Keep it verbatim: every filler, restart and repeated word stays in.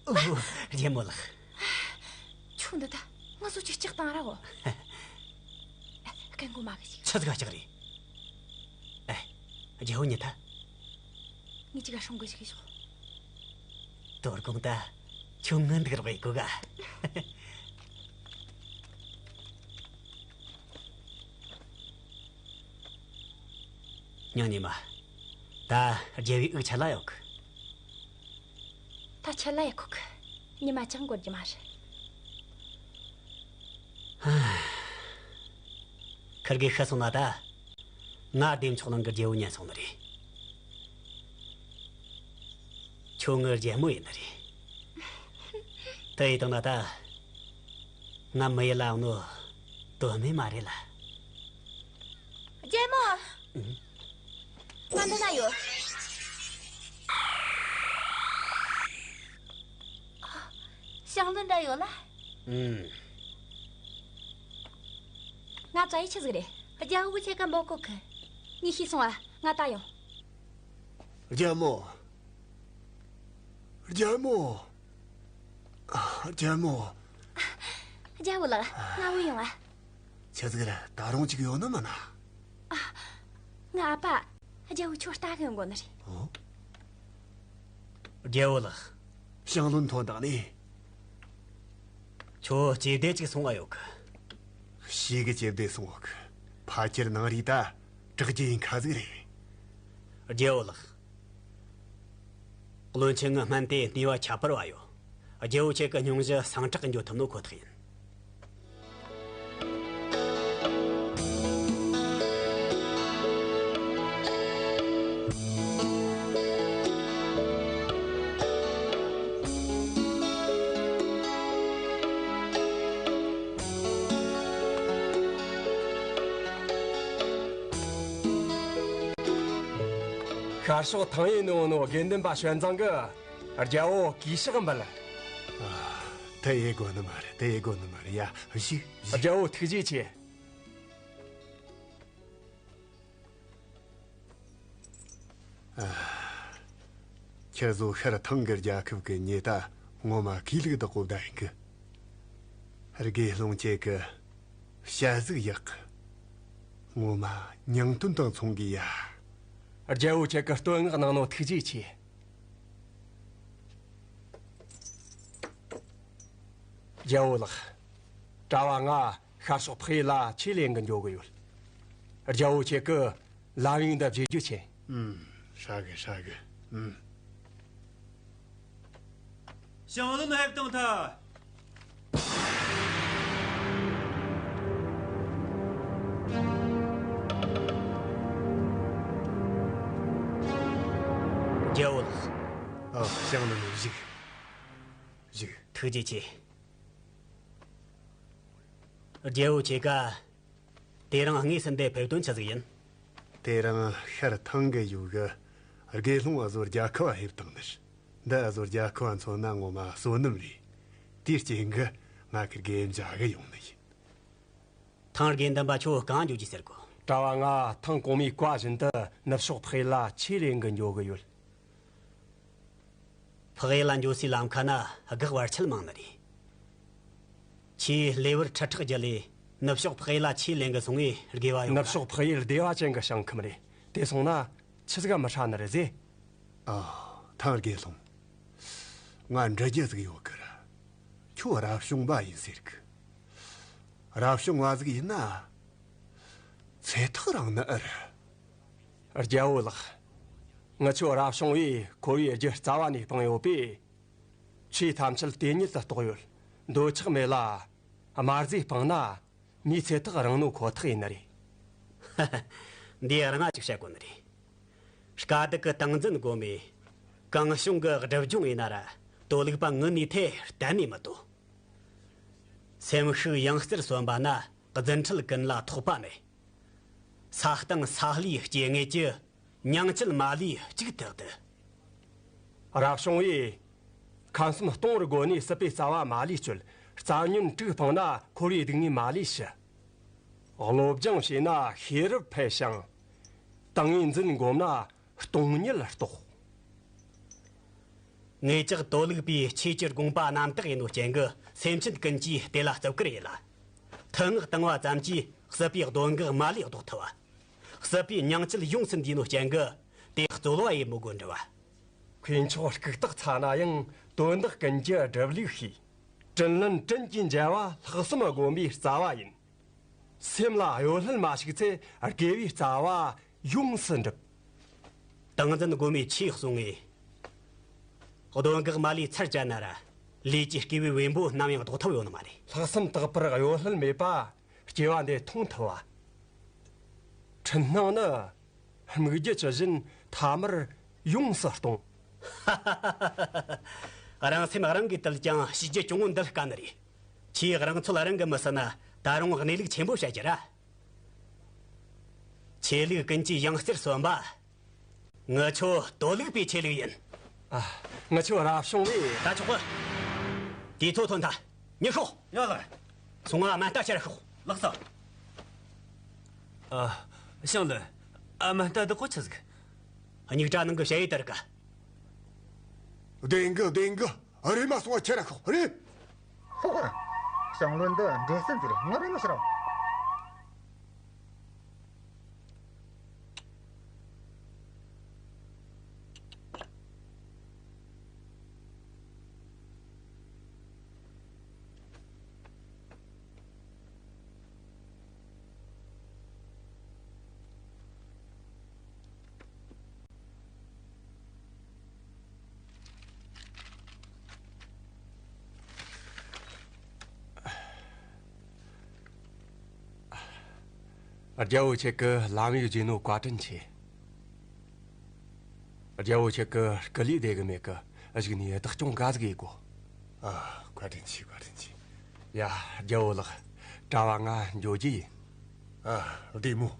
ཨོ། རྒྱལ་མོ་ལགས། ཁྱོད་འདི་ད་ང་ཚོ་ཅིག་ལྕགས་བཏང་ར་འོ། སྐད་མགོ་མ་གི་ཞིག་ཆི་ཟིག་ལྕགས་རེད། ཨེ། རྒྱལ་བོ་ཉིད་ད། ངས་ཅིག་ག་སྲུང་གི་ཞིག་ཞོག་དོ་དགོང་ད་ཁྱོད་ངན་འདུག་རོགས་ཡེ་གོ་ག་སྙིང་ཉེ་མ། ད་རྒྱལ་བོའི་དབུགས་ཆད་ལ་ཡོད་གི་ད་ཆད་ལ་ཡ་ཁོ་གི་ཉི་མ་ཅང་འགོར་རྒྱུ་མ་རེད། ཁིར་གེ་ཤི་སོང་ན་ད། ང་བདེ་མཆོག་གླིང་གི་རྒྱལ་བོ་ཉན་སོང་ནི་རེད། ཁྱོད་ངའི་རྒྱལ་མོ་ཡིན་ནི་རེད། དེ་ཡིན་དང་ན་ད། ང་མི་ཡུལ་ལ་འོང་ནོ་དོན་མེད་མ་རེད་ལ། རྒྱལ་མོ། ཨང་། ང་འདི་ན་ཡོད། ཞང་བློན་འདྲ་ཡོད་ལ། ཨང་། ང་བཙལ་ཡི་ཆི་ཟིག་རེད། རྒྱལ་བོ་ཁྱེད་ཀ་འབོད་གོ་གི་ངས་ཤེས་སོང་ཨ། ང་ད་ཡོང་། རྒྱལ་མོ། རྒྱལ་མོ། ཨ། རྒྱལ་མོ། རྒྱལ་བོ་ལགས། ང་བུད་ཡོང་ཨ། ཆི་ཟིག་རེད། ད་རུང་ཅིག་ཡོད་ནི་མིན་ན། ཨ། ང་ཨ་ཕ། རྒྱལ་བོ་ཁྱོད་ལྟ་གི་ཡོང་གོ་ནི་རེད། ཨོ། རྒྱལ་བོ་ལགས། ཞང་བློན་ཐོན་དང་ནི། ཁྱོད་སྐྱེ་བདེ་ཅིག་སོང་བ་ཡོད་གི་ཞེ་གི་སྐྱེ་བདེ་སོང་བ་གི་ཕལ་ཆེར་ནང་རིག་ད་དྲག་རྒྱུ་ཡིན་ཁ་ཟིག་རེད། རྒྱལ་བོ་ལགས། བློན་ཆེན་ངི་སྨན་དེ་ནུས་པ་ཁྱད་པར་བ་ཡོད། རྒྱལ་བོ་ཁྱེད་ཀྱི་སྙུང་གཞི་སངས་དྲག་གི་འགྱོ་ཐུབ་ནོ་ཁོ་ཐག་ཡིན། ཤར་ཕྱོགས་ཐང་ཡི་ནང་ནོ་དགེ་འདུན་པ་ཞོན་ཙང་གི་རྒྱལ་བོ་གུས་ཕྱག་འབུལ། ཨ། དེ་ཡེ་དགོས་ནི་མ་རེད། དེ་ཡེ་དགོས་ནི་མ་རེད་ཡ། བཞུགས། བཞུགས། རྒྱལ་བོ་ཐུགས་རྗེ་ཆེ། ཨ། ཁྱེད་ཚོ་ཤར་ཐང་གི་རྒྱལ་ཁབ་ཀྱི་ཉེ་ད་ངོ་མ་གུས་ལུགས་བདག་པོ་བདག་ཡིན་གི་དགེ་སློང་ཁྱེད་ཀྱི་ཞལ་གཟིགས་ཡག་གི་ངོ་མ་ཉིང་དོན་དང་མཚུངས་གི་ཡ། རྒྱལ་བོ་ཁྱེད་ཀྱི་བསྟོད་བསྔགས་གནང་ནོ་ཐུགས་རྗེ་ཆེ། རྒྱལ་བོ་ལགས། གྲྭ་བ་ང་ཤར་ཕྱོགས་འཕགས་ཡུལ་ལ་ཆོས་ལེན་གི་འགྱོ་གི་ཡོད། རྒྱལ་བོ་ཁྱེད་ཀྱི་ལམ་ཡིག་འདི་བརྗེ་རྒྱུ་ཆེ། ཨུམ། ཧྲ་གི་ཧྲ་གི་ཨུམ། ཞང་བློན་ཕེབས་བཏང་ཐལ། རྒྱལ་བོ་ལགས། ཨ། ཞང་བློན་བཞུགས། བཞུགས། ཐུགས་རྗེ་ཆེ། རྒྱལ་བོ་ཁྱེད་ཀ་དེ་རིང་དངོས་སུ་འདིར་ཕེབས་དོན་ཆི་ཟིག་ཡིན། དེ་རིང་ཤར་ཐང་གི་ཡུལ་གི་དགེ་སློང་འུ་ཟོ་རྒྱལ་ཁབ་བ་ཕེབས་བཏང་ནི། འདི་འུ་ཟོ་རྒྱལ་ཁབ་བ་མཚོན་ན་ངོ་མ་བསོད་ནམས་རེད། དེའི་རྐྱེན་གི་ང་ཁིར་གེ་མཇལ་གི་ཡོང་ནི་ཡིན། ཐང་དགེ་འདུན་པ་ཁྱོད་གང་འགྱོ་རྒྱུ་ཟེར་གོ། གྲྭ་བ་ང་ཐང་གོང་མའི་བཀའ་བཞིན་དུ་ནུབ་ཕྱོགས་འཕགས་ཡུལ་ལ་ཆོས་ལེན་གི་འགྱོ་གི་ཡོད། འཕགས་ཡུལ་ལ་འགྱོ་སའི་ལམ་ཁ་ན་གེགས་བར་ཆད་མང་ནི་རེད། ཁྱེད་ལེ་དབར་ཁྲི་ཕྲག་བརྒྱུད་ལས་ནུབ་ཕྱོགས་འཕགས་ཡུལ་ལ་ཆོས་ལེན་གི་སོང་ངས་དགེ་བ་ཡོང་ན། ནུབ་ཕྱོགས་འཕགས་ཡུལ་བདེ་བ་ཅན་གི་ཞིང་ཁམས་རེད། དེ་སོང་ན་ཆི་ཟིག་ག་མི་ཧྲ་ནི་རེད་ཟེ། ཨ། ཐང་དགེ་སློང་། ང་འདྲི་རྒྱུ་ཟིག་ཡོད་གི་ར། ཁྱོད་རབ་བྱུང་བ་ཡིན་ཟེར་གི་རབ་བྱུང་བ་ཟིག་ཡིན་ན། ཚེ་ཐག་རིང་ནི་ཨེ་རེད། རྒྱལ་བོ་ལགས། ངི་ཆོ་རབ་བྱུང་བས་འཁོར་བའི་རྒྱུ་རྩ་བ་ནས་སྤངས་ཡོད་པས། ཆོས་ཐམས་ཅད་དེ་ཉིད་དུ་རྟོགས་ཡོད། འདོད་ཆགས་མེད་ལ། དམར་ཟས་སྤངས་ན་མིའི་ཚེ་ཐག་རིང་ནོ་ཁོ་ཐག་ཡིན་ནི་རེད། འདི་རང་ང་ཅིག་བཤད་དགོས་ནི་རེད། དཀའ་སྡུག་གི་སྟངས་འཛིན་སྒོ་མེ། གང་བྱུང་གི་སྒྲིབ་སྦྱོང་ཡིན་ན་ར། དོ་ལུགས་པ་ངི་ནི་ཐེ་གཏན་ནས་མི་དོ། སེམས་ཤུགས་ཡང་རྩེར་སོན་པ་ན་རྫུ་འཕྲུལ་ཀུན་ལ་ཐོགས་པ་མེད། ས་སྟེང་ས་བླུའི་སྐྱེ་དངོས་ཀྱི་མྱང་ཆད་མ་ལུས་གཅིག་དག་ཏུ། རབ་བྱུང་བས། ཁམས་གསུམ་སྟོང་བར་བགོས་ནས་སྲིད་པའི་རྩ་བ་མ་ལུས་གཅོད། རྩ་ཉོན་དྲུག་སྤངས་ན་འཁོར་བའི་སྡུག་བསྔལ་མ་ལུས་ཞི། བློ་སྦྱོང་བྱས་ན་ཤེས་རབ་འཕེལ་ཞིང་། ཏིང་ངེ་འཛིན་བསྒོམས་ན་སྟོང་ཉིད་རྟོགས། ངེད་ཅག་དོ་ལུགས་པའི་ཆོས་ཀྱི་དགོངས་པ་རྣམ་དག་ཡིན་ནོ་རྐྱེན་གྱིས་སེམས་ཅན་ཀུན་གྱིས་དེ་ལ་བརྩི་བཀུར་ཡེད་ལ། ཐུན་སྔགས་བཏང་བ་ཙམ་གྱིས་སྲིད་པའི་གདོན་བགེགས་མ་ལུས་ཟློག་ཐུབ་བ། སྲིད་པའི་ཉིང་བཅུད་ཡོངས་སུ་འདུས་ནོ་རྐྱེན་གྱིས་དེ་རྩོལ་བ་ཡེད་མི་དགོས་འདྲི་བ། མཁས་མཆོག་ལྐུགས་རྟགས་ཚ་ན་ཡང་དོན་དག་ཀུན་གྱི་སྒྲུབ་ལུགས་ཤེས། དྲིན་ལན་དྲིན་གྱིས་འཇལ་བ་ལྷག་བསམ་སྒོམ་པའི་རྩ་བ་ཡིན། སེམས་ལ་གཡོ་ལྷད་མ་ཞུགས་ཚེ་དགེ་བའི་རྩ་བ་ཡོངས་སུ་འགྲུབ། ཏིང་འཛིན་སྒོམ་པའི་ཆོས་གསུང་ངེ། གདོན་བགེགས་མ་ལུས་ཚར་བཅད་ན་ར། ལས་ཀྱི་སྐྱེས་བུའི་བེམ་པོ་ནམ་ཡང་ལྡོག་ཐབས་ཡོད་ནི་མ་རེད། ལྷག་བསམ་དག་པར་གཡོ་ལྷད་མེད་པ་སྐྱེ་བ་འདི་མཐོང་ཐུབ་བ། འཁྲུལ་སྣང་ནི་སྨིག་རྒྱུ་ཇི་བཞིན་ཐ་མར་ཡོངས་སུ་སྟོང་། རང་སེམས་རང་གིས་བཏུལ་ཀྱང་ཤེས་རྒྱུ་ཅུང་ངུ་འདི་དཀའ་ནི་རེད། ཆེས་རང་ཚོད་རང་གིས་མི་ཟིན་ན་ད་རུང་གནས་ལུགས་ཆེན་པོ་བཤད་རྒྱུ་ར། ཆོས་ལུགས་ཀུན་གྱི་ཡང་རྩེར་སོན་པ། ངི་ཆོ་དོ་ལུགས་པའི་ཆོས་ལུགས་ཡིན། ཨ། ངི་ཆོ་རབ་བྱུང་བས། ད་ཆོག་གི། དུས་ཚོད་ཐོན་ཐལ། མྱི་ཤོག། ཡ་ལགས། སོང་ང་མ་ལྟ་ཕྱིར་ཤོག། ལགས་སོ། ཨ། ཞང་བློན། ཨ། མ་ལྟ་འདི་ཀོ་ཆི་ཟིག། རྙིགས་གྲྭ་ནང་གི་ཞ་ཡི་དར་ག། བདེན་གི། བདེན་གི། རེམ་མ་སོང་བ་ཁྱེར་ར་ཤོག། རེད། ཤོག་ག། ཞང་བློན་འདི་འདྲེ་སྲིན་ཟིག་རེད། ང་རེམ་མ་ཤི་ར། རྒྱལ་བོ་ཁྱེད་ཀྱིས་ལམ་ཡིག་བརྗེས་ནོ་བཀའ་དྲིན་ཆེ། རྒྱལ་བོ་ཁྱེད་ཀྱིས་སྐུ་ལུས་བདེ་གི་མེད་གི། གཞུག་ནས་བདག་སྐྱོང་ག་ཟིག་ཡེད་དགོ། ཨ། བཀའ་དྲིན་ཆེ། བཀའ་དྲིན་ཆེ། ཡ། རྒྱལ་བོ་ལགས། གྲྭ་བ་ང་འགྱོ་རྒྱུ་ཡིན། ཨ། བདེ་མོ།